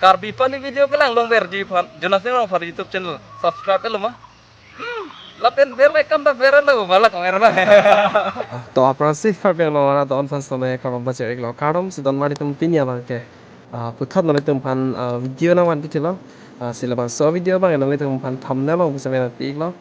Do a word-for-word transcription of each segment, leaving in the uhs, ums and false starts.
Karbi Funny Video kelang longverji aphan Jonasing Rongphar YouTube channel subscribe-lo ma. Hmm, lapen bell icon ta berlo, bala kong erna. To aphrangsi Karbi Anglong arat atum aphan sitame kardom pajir-iklo. Kardom si donmar atum, pini abangke, ah, puthot nanglitum aphan, ah, video nangvanpi thulo. Ah, si labangso video abang nanglitum aphan thumbnail along pusitame nangpi-iklo.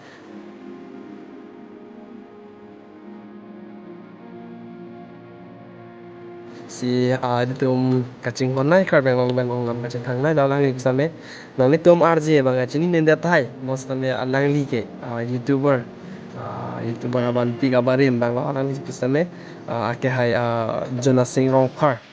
Si, ah, ilitum kachinghon-nei Karbi Anglong pen onglam kachethangnei, alangli pusitame nanglitum R J abang kachini nende tahai, pusitame alangli ke, ah, YouTuber, ah, YouTuber avanpik abarim abanglo, alangli pusitame, ah, akehai, ah, Jonasing Rongphar.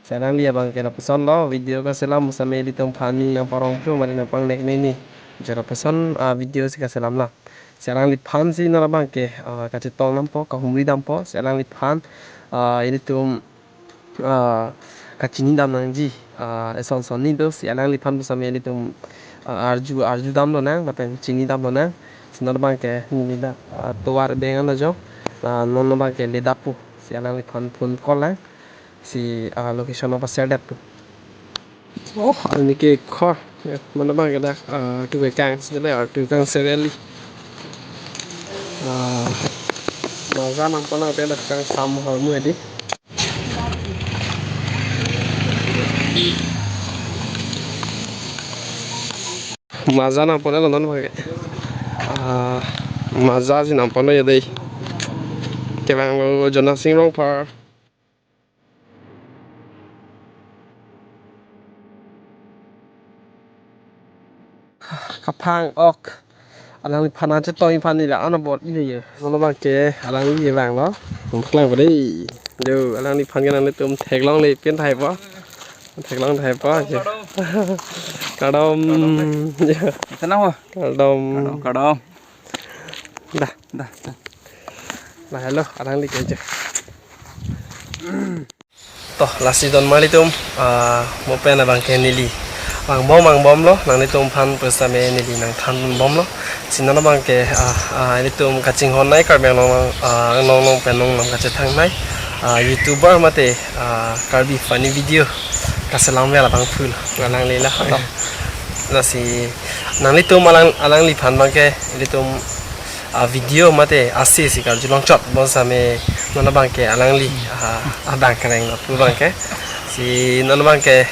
Si alangli abangke lapuson lo, video kaselam pusitame ilitum aphan nangparong thu mari nangpangnek nini. Jora puson, ah, video si kaselam la. Si alangliphan si non abangke, ah, kachetong dampo, kahumri dampo, si alangliphan, ah, ilitum, ah, kachini dam nangji, ah, eson son ni do, si alangliphan pusitame ilitum, ah, arju, arju dam lonang, lapen chini dam lonang, si non abangke, neli la, ah, tovar beng an ajo, ah, non abangke le dapu, si alangliphan phone call lang. Si, ah, location apa share det tu. Oh, anike khor. Ya, non abangke dak, ah, tu kang sini le, ah, tu kang sereli. Ah, maza nangpon dak kang sam hormu edi. Maza nangponlo non abangke. Ah, maza si nangponlo ya dei. Kevanglo Jonasing Rongphar. Kaphang ok. Alangliphan ache tong iphan ni la ano bot ni ye. Non abangke alangli vanglo. Nangpaklang po dei. Jo, alangliphan ke nanglitum theklongle pen thai po. Theklong thai po je. Kardom. Ya. Senang po? Kardom. Kardom, kardom. Dah. Dah, dah. Nah, hello, alangli ke je. To, lasi donmar atum, ah, mo pen abangke neli vangbom vangbomlo, nanglitum aphan pusitame neli nangthanbomlo. Si non abangke, ah, ah, ilitum kachinghon-nei Karbi Anglong, ah, Anglong along pen onglam kachethangnei, ah, YouTuber mate, ah, Karbi Funny Video kaselam vel abangphu lo, alangli la. To. Lasi nanglitum alang, alangliphan abangke ilitum, ah, video mate ase si karjulong chot, bonsitame non abangke alangli, ah, adang kereng lo pu abangke. Si non abangke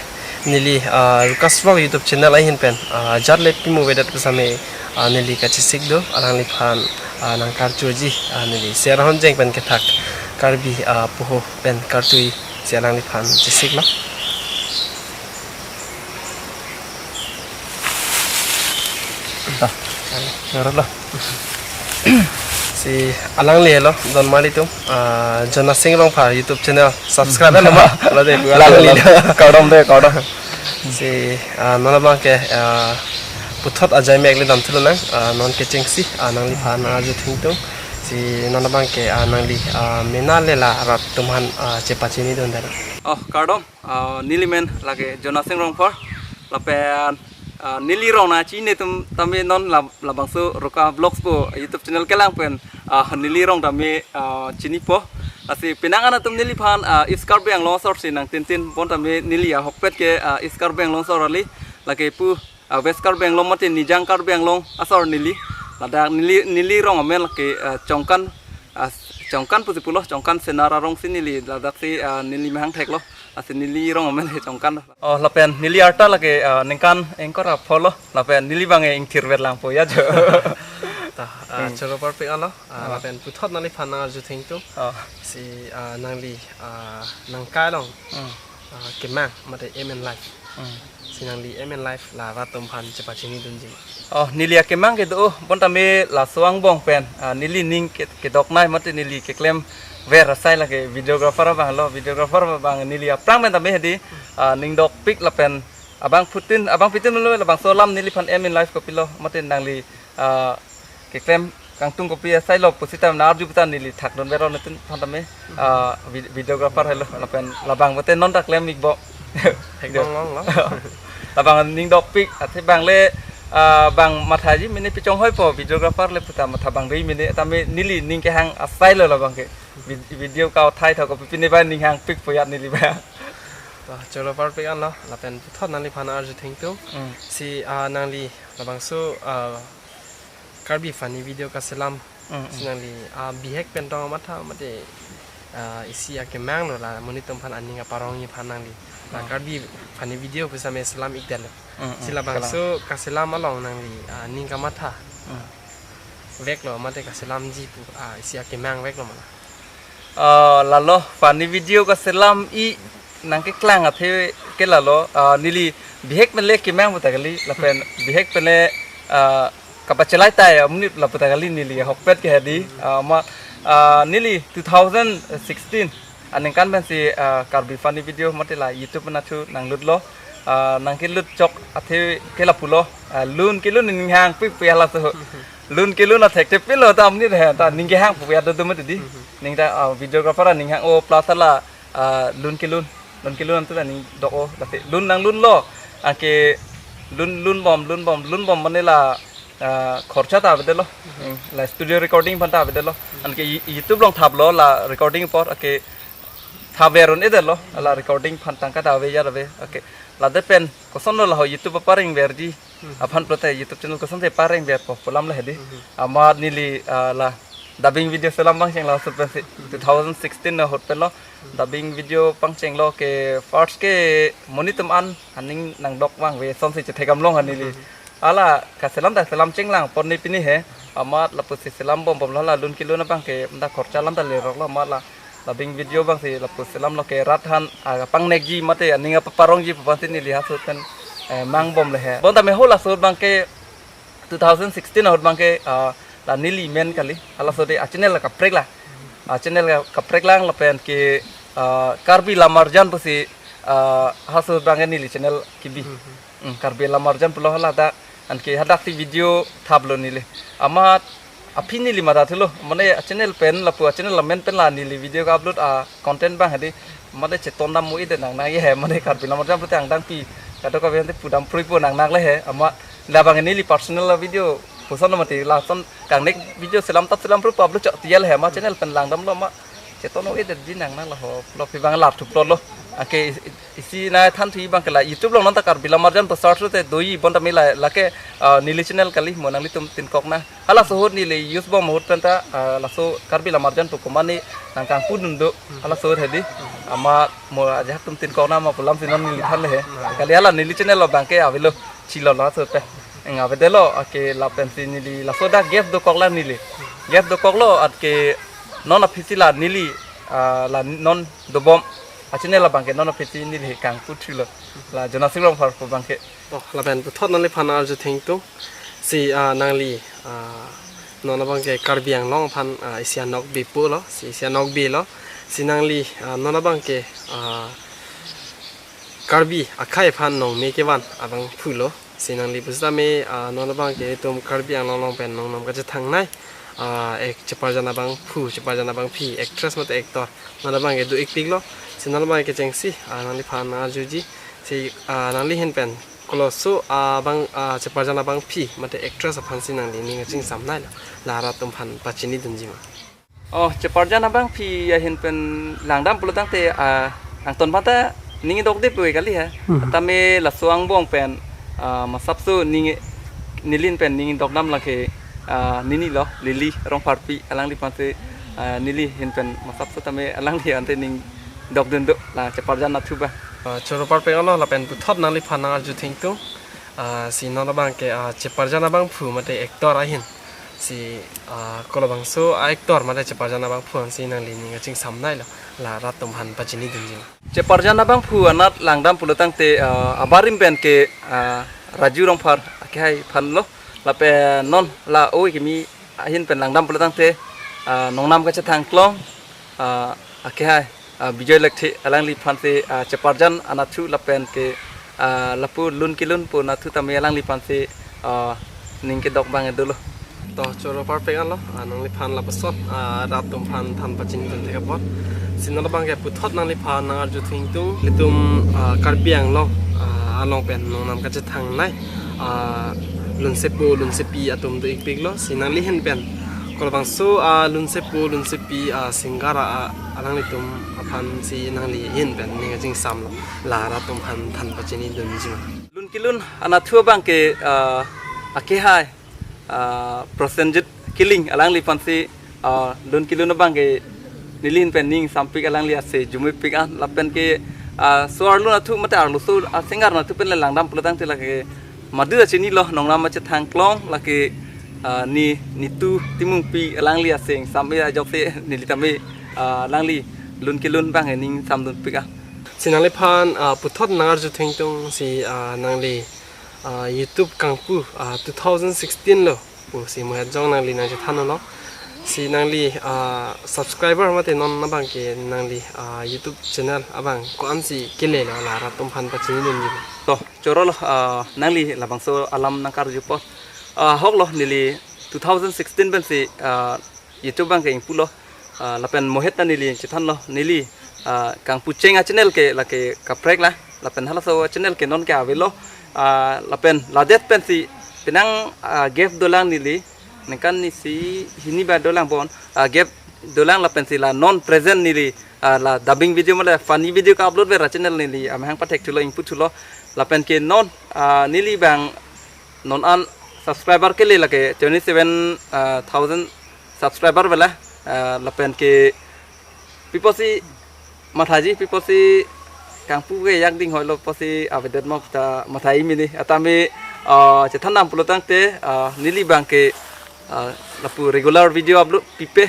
neli, ah, Rukas Vlog YouTube channel ahin pen, ah, ajat le pimo avedet pusitame, ah, neli kachesik do, alangliphan, ah, nangkarchuji, ah, neli Siarhon Jeng pen kethak Karbi, ah, poho pen kartui si alangliphan chesik lo. Dah, dah lo. Si alangli lo, donmar atum, ah, Jonasing Rongphar YouTube channel subscribe lo ma? Lo dei, la, la, alangli la. Kardom dei, kardom. Si, ah, non abangke, ah, puthot ajai mek le dam thu lonang, ah, non kechengsi, ah, nangliphan arju thengtung. Si non abangke, ah, nangli, ah, mena le la rat atum aphan, ah, chepachinidun dei. Oh, kardom. Ah, neli men lake Jonasing Rongphar. Lapen, ah, neli rong nangchini atum tame non la, labangso Rukas Vlogs pu YouTube channel kelang pen, ah, neli rong tame, ah, chinipo. Lasi penang an atum neliphan, ah, East Karbi Anglong asor si nangtintin, bon tame neli ahokpet ke, ah, East Karbi Anglong asor kali, lake pu, ah, West Karbi Anglong mate Nijang Karbi Anglong asor neli. Ladak neli, neli rong amen lake, ah, Chongkan, ah, Chongkan pusi pulo, Chongkan Senar arong si neli, ladak si, ah, neli mehang theklo. Lasi neli rong amen he Chongkan. Oh, lapen neli arta lake, ah, ningkan ingkoi ra pho lo, lapen neli abang ingthir vet langpo ya jo. Ta, ah, hmm, choro parpik alo, ah, ah, lapen puthot nangliphan nang arju thengtung. Ah. Si, ah, nangli, ah, nangkai along, hmm, ah, kemang mate aim in life. Hmm. Si nangli aim in life la rat atum aphan chepachinidunji ma? Oh, neli akemang ke do, bon tame laso angbong pen, ah, neli ning ke, kedoknei mate neli keklemver asai lake videographer abang lo, videographer abang neli aphrang pen tame hedi, ah, ning dokpik lapen abangphutin, abangphutin lo labangso alam neliphan aim in life kopilo, mate nangli, ah, keklem kangtung kopi asai lo pusita nang arju puta neli thakdun vero netin aphan tame, ah, vi-, videographer helo lapen labang mate non ta klem-ikpo. Thekdun long lo. Labang ning dokpik, athe abang le, ah, bang mathaji mene pichong hoipo, videographer le puta matha bang dei mene, tame neli ning kehang asai lo labangke. Vid-, video kau thai tho kopi pine ba ning hangpikpo ya neli ba. Ah, choro parpek anlo, lapen puthot nangliphan arju thengtung. Mm. Si, ah, nangli labangso, ah, Karbi funny video kaselam. Mm, mm. Si nangli, ah, bihek pen tong matha mate, ah, isi akemang lo la monit atum aphan aning kaparongji aphan nangli. La, mm, Karbi funny video pusitame selam-ikdetlo. Mm, mm. Si labangso kaselam along nangli, ah, ning kamatha, mm, veklo mate kaselamji pu, ah, isi akemang veklo ma la? Ah, lalo, funny video kaselam-ik nangkeklang athe ke lalo, ah, neli bihek pen le kemang puta kali, lapen bihek pen le, ah, kapachelai tai amonit lapu ta kali neli ahokpet ke hedi, ah, ma, ah, neli two thousand sixteen aningkan pensi, ah, Karbi funny video mate la YouTube pen athu nanglutlo, ah, nangkelut chok athe ke lapulo, ah, lun kelun ninghang puipui halaso. Lun kelun athek te pilo ta amonit he ta ning kehang puipui ado do mati di. Ning ta, ah, videographer aning hang-o plus hala, ah, lun kelun. Lun kelun antu ta ning dok-o, lasi lun nanglunlo. Anke lun, lun bom, lun bom, lun bom mane la, ah, khorcha ta avedetlo. Hmm, la studio recording aphan ta avedetlo. Anke Y-, YouTube along thaplo la recording apor, anke thapver un-edetlo, la recording aphan tangka ta ave, ya ave. Anke ladak pen kosonlo la ho YouTube aparengverji aphan pulote YouTube channel kosonsi parengverpo pu alam le hedi. Amat neli, ah, la dubbing video selam pangchenglo ahut pensi, two thousand sixteen ahut penlo dubbing video pangchenglo. Ke first ke monit atum an aning nangdok vangve asonsi chetheklong ha neli. Hala kaselam ta selam chenglang pon ne pini he. Amat lapusi selam bom bomlo, la lun kelun abang ke dak khorcha alam ta leroklo, amat la dubbing video abangsi lapu selamlo ke rat aphan, ah, pangnekji mate aning kaparongji pu aphansi neli ahut pen, eh, mang bomle he. Bonta me halaso ahut abang ke two thousand sixteen ahut abang ke, ah, la neli men kali, halaso ahut a channel la kaprek la. A channel ka-, kaprek lang lapen ke, ah, Karbi Lamarjan pusi, ah, halaso ahut abang ke neli channel kebi. Hmm, Karbi Lamarjan pulo hala ta, anke hadaksi video thaplo neli. Amat aphi neli madathulo, mane a channel pen lapu a channel amen pen la neli video ka-upload a content abang hedi, mane chetondam mo-edet nangnang ye he, mane Karbi Lamarjan pulote angdengpi kadokave ante pudam pruipo nangnang le he, amat labang neli personal la video puson mati lason kangnek video selam tap selam pru publish chok tial he, amat channel pen langdamlo, amat cheton-o-edetji nangnang la ho, lo phi abang lar thuplotlo. Anke is-, is-, isi nangthan thu abang ke la YouTube along non ta Karbi Lamarjan pu search te doji, bonta me la, lake, ah, neli channel kali, mo nanglitum tin kok na. Halaso ahut neli use bom ahut pen ta, ah, laso Karbi Lamarjan pu komane nangkangpu dun do, halaso ahut hedi. Amat mo ajahak atum tin kok na ma pu alamsi non neli thanle he. Kali hala neli channel along abang ke avelo, chilo laso ahut pen. Eng avedetlo, anke lapensi neli laso dak guest dokok la neli. Guest dokoklo, anke non aphisi la neli, ah, la non dobom a channel abang ke non aphisi neli kangpu thulo. La Jonasing Rongphar pu abang ke. Oh, lapen puthot nangliphan arju thengtung. Si, ah, nangli, ah, non abang ke Karbi Anglong aphan, ah, isi anokbe pulo, si isi anokbelo. Si nangli, ah, non abang ke, ah, Karbi akhei aphan nongme kevan abangphulo. Si nangli pusitame, ah, non abang ke itum Karbi Anglong along pen nongnam kachethangnei, ah, ek cheparjan abangphu, cheparjan abangpi, actress mate actor, non abang ke do-ikpiklo. Si non abang ke chengsi, ah, nangliphan arjuji. Si, ah, nangli ahin pen koloso, ah, abang, ah, cheparjan abangpi mate actress aphansi nangli ning kachingsamnei lo, la rat atum aphan pachini dunji ma? Oh, cheparjan abangpi ahin pen langdam pulo tangte, ah, angton aphanta ning dokde pu kali he. Hmm. Tame laso angbong pen, ah, masapso ning, neli ahin pen ning dokdam lake, ah, nini lo, Lily Rongpharpi, alangliphansi, ah, neli ahin pen masapso tame alangli ante ning dokdun do la cheparjan athu abang. Ah, choro parpek anlo, lapen puthot nangliphan nang arju thengtung. Ah, si non abang ke, ah, cheparjan abangphu mate actor ahin. Si, ah, kolobangso a actor mate cheparjan abangphu ansi nangli ning kachingsamnei lo, la rat atum aphan pachini dunji ma? Cheparjan abangphu anat langdam pulo tangte, ah, abarim pen ke, ah, Raju Rongphar akehai aphanlo, lapen non la o kimi ahin pen langdam pulo tangte, ah, nongnam kachethang klong, ah, akehai, ah, Bijoy Lekthe, alangliphansi, ah, cheparjan anathu lapen ke, ah, lapu lun kelun pu nathu tame alangliphansi, ah, ning kedok abang dolo. To choro parpek anlo, ah, nangliphan lapuson, ah, rat atum aphan than pachini dun thek apot. Si non abang ke puthot nangliphan nang arju thengtung, itum, ah, Karbi Anglong, ah, along pen nongnam kachethangnei, ah, lunsepo lunsepi atum do-ikpiklo. Si nangli ahin pen Labangso a lunsepo lunsepi a singer a, alanglitum aphan si nangli ahin pen ning kachingsamlo, la rat atum aphan than pachini dunji ma? Lun kelun anatthu abang ke, ah, akehai, ah, Prosenjit Killing alangliphan si, ah, lun kelun abang ke neli ahin pen ning sampik, alangli ase jumepik an lapen ke, ah, so arlo anatthu mate arloso a singer anatthu pen le langdam pulotangte lake madu achinilo, nongnam achethang klong lake, ah, ne Nitu Timungpi alangli ase ingsam-e ajok si neli tame, ah, alangli lun kelun abang ke ning samdunpik an. Si nangliphan, ah, puthot nang arju thengtung si, ah, nangli, ah, YouTube kangpu, ah, two thousand sixteen lo pu si muhet jong nangli nangchethanlo. Si nangli, ah, subscriber mate non abang ke nangli, ah, YouTube channel abang ko-an si kelelo, la rat atum aphan pachini dunji ma? To, chorolo, ah, nangli labangso alam nangkarju apot. Ah, ahoklo neli two thousand sixteen pen si, ah, YouTube abang ke ingpulo, ah, lapen muhet ta neli chethanlo, neli, ah, kangpu cheng a channel ke lake kaprek la, lapen halaso a channel ke non ke avelo, ah, lapen ladet pen si penang, ah, gap dolang neli, ningkan isi hini ba dolang bon, ah, gap dolang lapen si la non present neli, ah, la dubbing video mate funny video ka-upload ver a channel neli amahang pathek thulo, ingpu thulo, lapen ke non, ah, neli abang non an subscriber kele lake twenty seven, ah, thousand subscriber vela, ah, lapen ke pi apotsi mathaji, pi apotsi kangpu ke yak ding hoilo pusi avedet ma puta matha-i mini, atame, ah, chethandam pulotangte, ah, neli abang ke, ah, lapu regular video upload pipe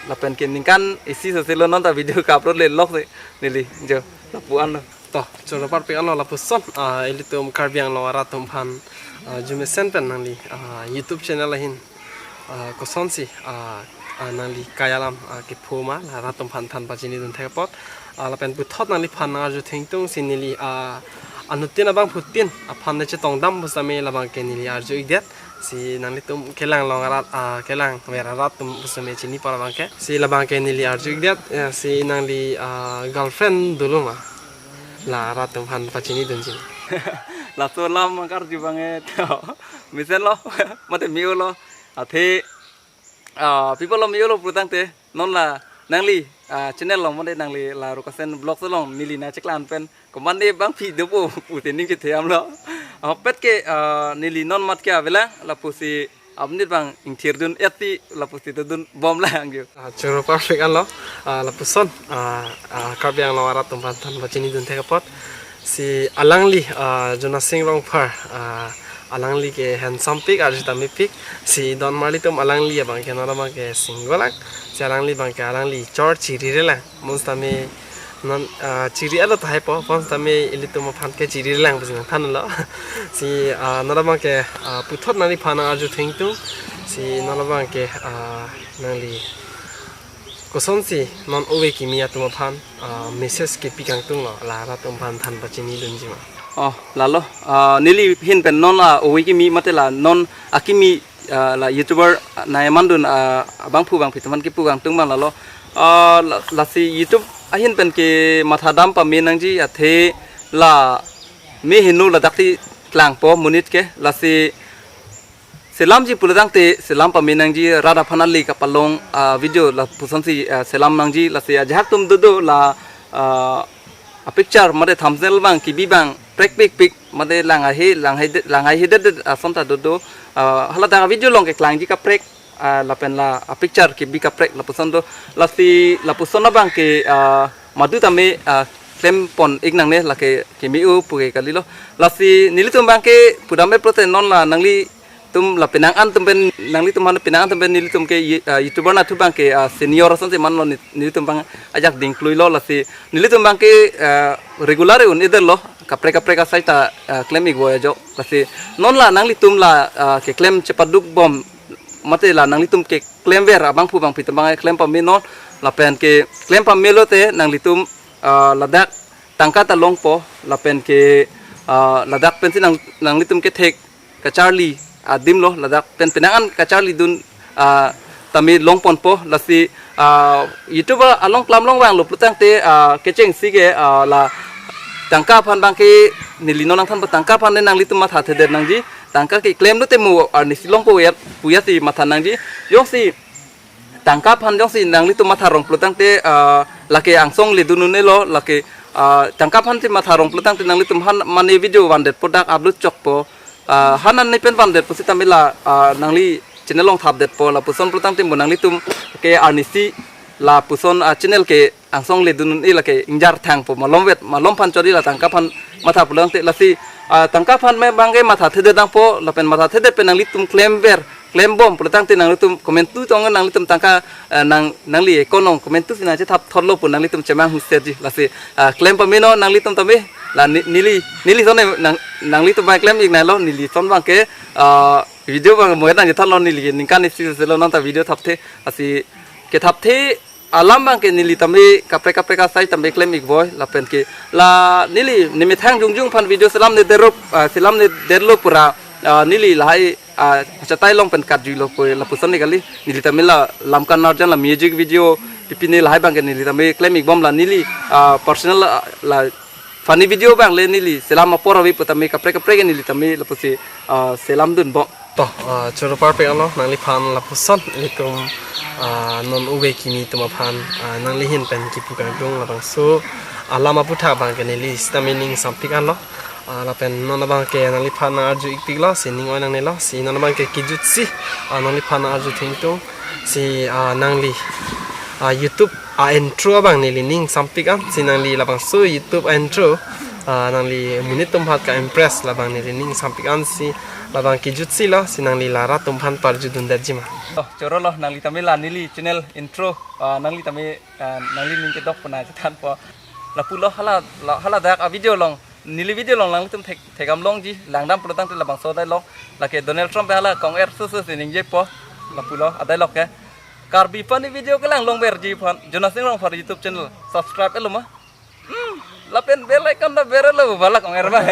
lapen ke ningkan isi soselo non ta video ka-upload le lok se neli jo lapu anlo. To, choro parpik anlo lapuson, ah, ilitum Karbi Anglong arat atum aphan, ah, arjumesen pen nangli, ah, YouTube channel ahin, ah, kosonsi, ah, ah, nangli kai alam, ah, kepho ma, la rat atum aphan than pachini dun thek apot, ah, lapen puthot nangliphan nang arju thengtung si neli, ah, anuttin abangphutin aphan ne chetongdam pusitame labang ke neli arju-ikdet. Si nanglitum kelang along arat, ah, kelang ver arat atum pusitame chini apor abang ke. Si labang ke neli arju-ikdet, ya, si nangli, ah, girlfriend dolo ma? La rat atum aphan pachini dunji. Laso alam karju abang ke mesenlo, mate me-olo. Athe, ah, pi apotlo me-olo pulotangte, non la nangli, ah, channel along mate nangli la Rukasen Vlogs along neli nangcheklang pen komatne bangphi dopo pute ning kethe-amlo. Ahokpet ke, ah, neli non mat ke avelang, lapusi apni abang ingthir dun-et ti lapusi dodun bomlang jo. Ah, choro parpik anlo, ah, lapuson, ah, ah, Karbi Anglong arat atum aphan than pachini dun thek apot. Si alangli, ah, Jona Sing Rongphar, ah, alangli ke handsome pik, arju ta mepik. Si don marli atum alangli abang ke non abang ke single lang. Si alangli abang ke alangli chor chiri-re lang. Pusitame non, ah, chiri-etlo tahai po, pusitame ilitum aphan ke chiri-re lang pusi nangthanlo. Si, ah, non abang ke, ah, puthot nangliphan nang arju thengtung. Si non abang ke, ah, nangli kosonsi non ove kimi atum aphan, ah, message kepi kangtunglo, la rat atum aphan than pachini dunji ma? Oh, lalo, ah, neli ahin pen non la ove kimi mate la non akimi, ah, la YouTuber nangmandun, ah, abangphu bangphi atum aphan kipu kangtung abang lalo. Ah, la, lasi YouTube ahin pen ke mathadam pame nangji, athe la me heno ladak ti klangpo monit ke, lasi selamji pulotangte selam pame nangji, rat aphan ale kapalong, ah, video lapusonsi, ah, selam nangji, lasi ajahak atum dodo la, ah, a picture mate thumbnail abang kebi abang prekpikpik mate lang ahe, lang hai de-, lang haihedet ason ta dodo, ah, haladak video along keklangji kaprek, ah, lapen la a picture kebi kaprek lapuson do, lasi lapuson abang ke, ah, madu tame, ah, klempon-ik nangne, lake keme-o pu ke kalilo. Lasi nelitum abang ke pudam-e pulote non la nanglitum la penang an atum pen, nanglitum aphan penang an atum pen nelitum ke ye-, ah, YouTuber anatthu abang ke, ah, senior asonsi manlo, ne-, nelitum abang ajak dingkluilo, lasi nelitum abang ke, ah, regular un-edetlo, kaprek kaprek asai ta, ah, klem-ikvoi ajok. Lasi non la nanglitum la, ah, keklem chepaduk bom mate la nanglitum keklemver abangphu bangphi atum abang klem pame non, lapen keklem pame lote nanglitum, ah, ladak tangka ta longpo, lapen ke, ah, ladak pensi nang, nanglitum kethek kacharli adim lo, ladak pen penang an kacharli dun, ah, tame longponpo, lasi, ah, YouTuber along klam long vanglo pulotangte, ah, kechengsi ke, ah, la tangka aphan abang ke neli non nangthanpo, tangka aphan le nanglitum mathathedet nangji, tangka keklem lote mo arnisi longpo ya, pu ya si matha nangji, jongsi Tangka aphan jongsi nanglitum matha rong pulotangte, ah, lake angsong ledun un-elo, lake, ah, tangka aphan si matha rong pulotangte nanglitum han mane video vandetpo, dak upload chokpo. Ah, han an ne pen vandetpo sitame la, ah, nangli channel along thapdetpo, lapuson pulotangte mo nanglitum ke arnisi lapuson, ah, channel ke angsong ledun un-e lake ingjar thangpo, malomvet, malom aphan chori la tangka aphan matha pulotangte lasi, ah, tangka aphan me abangke mathathedet nangpo, lapen mathathedet pen nanglitum klemver, klembom pulotangte nanglitum komantu tong nanglitum tangka, ah, nang, nangli account along komantu si nangchethap thotlo pu nanglitum chemang husseji lasi, ah, klem pameno nanglitum tame, la ni-, neli, neli son ne nang, nanglitum abang klem-ik nanglo, neli son abangke, ah, video abang mo nangchethaplo, neli ningkan isi selo nonta video thapthe, lasi kethapthe alam abangke neli tame kaprek kaprek asai tame klem-ikvoi, lapen ke la neli nemethang jongjong aphan video selamnedet ro, ah, selamnedetlo pura, ah, neli lahai, ah, achatai along pen katjuilo pu lapuson ne kali, neli tame la lamkan arjan la music video pipine lahai abangke neli tame klem-ikbom, la neli, ah, personal, ah, la funny video abang le neli selam apor ave pu tame kaprek kaprek neli tame lapusi, ah, selamdunbom. To, ah, choro parpik anlo, nangliphan lapuson ilitum, ah, non ove kimi atum aphan, ah, nangli ahin pen kipu kangtung labangso alam aputhak abangke neli sitame ning sampik anlo. Ah, lapen non abangke nangliphan nang-arju-ikpiklo, si ning oi nangnelo, si non abangke kejutsi, ah, nangliphan nang-arju thengtung, si, ah, nangli, ah, YouTube, ah, intro abang neli ning sampik an, si nangli labangso YouTube intro, ah, nangli monit atum aphan ka-impress labang neli ning sampik an, si labang kejutsilo, si nangli la rat atum aphan parjudundetji ma. To, chorolo, nangli tame la neli channel intro, ah, nangli tame, ah, nangli ning kedok pu nangchethanpo. Lapulo hala, la, hala dak a video along, neli video along nanglitum thek, thekdam longji, langdam pulotangte labangso dialogue, lake Donald Trump pen hala kong-er susu si ningjepo, lapulo a dialogue ke. Karbi funny video kelang longverji aphan, Jonas Ning Rongphar YouTube channel, subscribe-etlo ma. Hmm, lapen bell icon ta berlo, balak kong-er abang.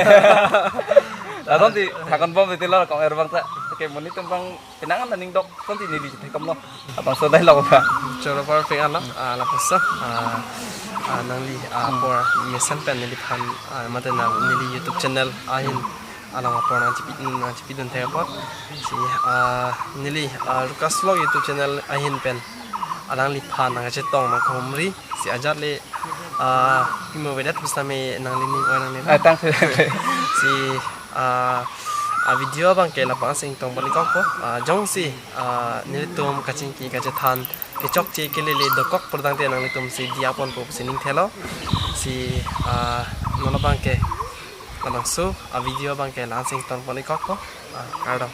Lason si thakonbom betul lo kong-er abang ta. Oke, monit atum abang penang an aning dok, son si neli thekomlo. Labangso dialogue abang. Choro parpik anlo, ah, lapuson, ah, ah, nangli, ah, Hmm. apor mesen pen neliphan, ah, mate nang neli YouTube channel ahin alang apor nangchepi, nangchepidun thek apot. Si, ah, neli, ah, Rukas Vlog YouTube channel ahin pen alangliphan nangkachetong nangkahumri, si ajat le, ah, pimo avedet pusitame nangli ning oi nangne. Ah, tang se. Si, ah, a video abangke lapu-an si ingtong pon-ikpo. Ah, jongsi, ah, nelitum kachingki kachethan kechokche kelele dokok pulotangte nanglitum si diya ponpo pusi ning thelo. Si, ah, non abangke labangso a video abangke la-an si ingtong pon-ikpo. Ah, kardom.